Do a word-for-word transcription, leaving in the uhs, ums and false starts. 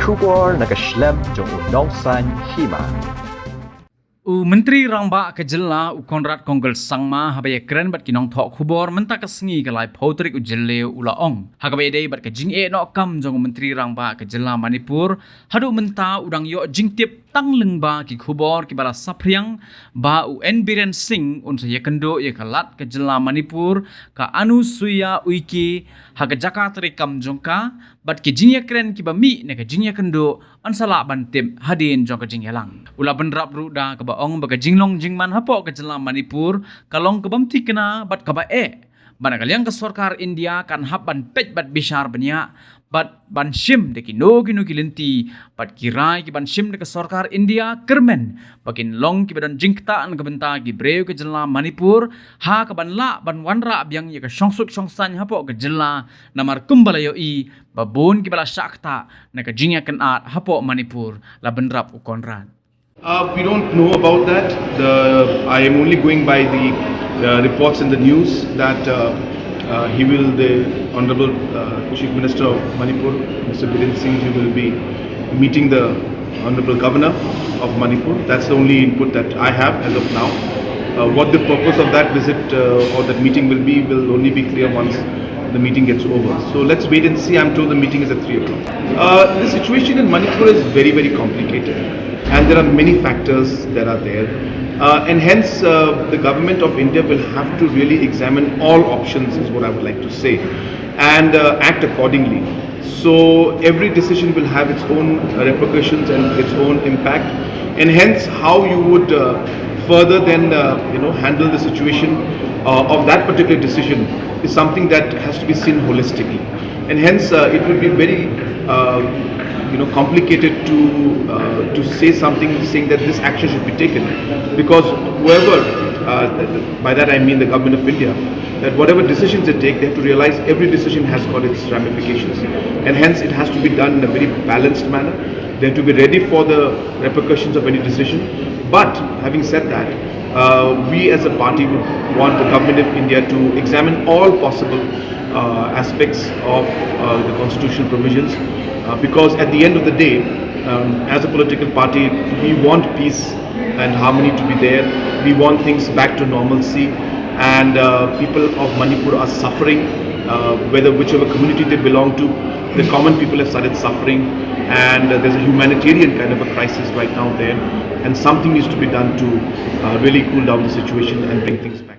Khubor na ka shlem jong u Nongsaiñ Hima. U Myntri Rangbah ka jylla u Conrad Kongkal Sangma haba ïakren bad ki nongthoh khubor mynta ka sngi ka laiphew tarik u Jylliew u la ong, ha kaba ïadei bad ka jingeh noh kam jong u Myntri Rangbah ka jylla Manipur, haduh mynta u dang ïoh jingtip tang lyngba ki khubor kiba la saphriang ba u N Biren Singh un sa ïakynduh ïa ka Lat ka jylla Manipur, ka Anusuiya Uikey, ha ka jaka treikam jong ka, bad ki jingïakren kiba mih na ka jingïakynduh yn sa lah ban tip hadien jong ka jingïalang. U la bynrap ruh da kaba ong ba ka jinglong jingman hapoh ka jylla Manipur ka long kabym thikna bad kaba eh, ba na ka liang ka sorkar India kan hap ban peit bad bishar bniah bad ban shim da kino kino ki lynti bad ki rai kiban shim da ka sorkar India kyrmen ba kin long kiba don jingktah na ka bynta ki briew ka jylla Manipur, ha kaban lah ban wanrah biang ïa ka shongsuk shongsaiñ hapoh ka jylla, namar kumba la ïohi ba bun kiba la shah ktah na ka jingïakynad hapoh Manipur, la bynrap u Conrad. Uh, we don't know about that. The, I am only going by the uh, reports in the news that uh, uh, he will, the Honorable uh, Chief Minister of Manipur, Mister Biren Singh, he will be meeting the Honorable Governor of Manipur. That's the only input that I have as of now. Uh, what the purpose of that visit uh, or that meeting will be will only be clear once the meeting gets over. So let's wait and see. I'm told the meeting is at three o'clock. Uh, the situation in Manipur is very, very complicated, and there are many factors that are there. Uh, and hence, uh, the government of India will have to really examine all options, is what I would like to say, and uh, act accordingly. So every decision will have its own repercussions and its own impact, and hence how you would uh, further then uh, you know handle the situation uh, of that particular decision is something that has to be seen holistically, and hence uh, it would be very uh, you know complicated to uh, to say something saying that this action should be taken, because whoever uh, by that I mean the government of India, that whatever decisions they take, they have to realize every decision has got its ramifications, and hence it has to be done in a very balanced manner. They have to be ready for the repercussions of any decision. But having said that, uh, we as a party would want the government of India to examine all possible uh, aspects of uh, the constitutional provisions, uh, because at the end of the day, um, as a political party, we want peace and harmony to be there. We want things back to normalcy, and uh, people of Manipur are suffering. Uh, whether whichever community they belong to, the common people have started suffering, and uh, there's a humanitarian kind of a crisis right now there, and something needs to be done to uh, really cool down the situation and bring things back.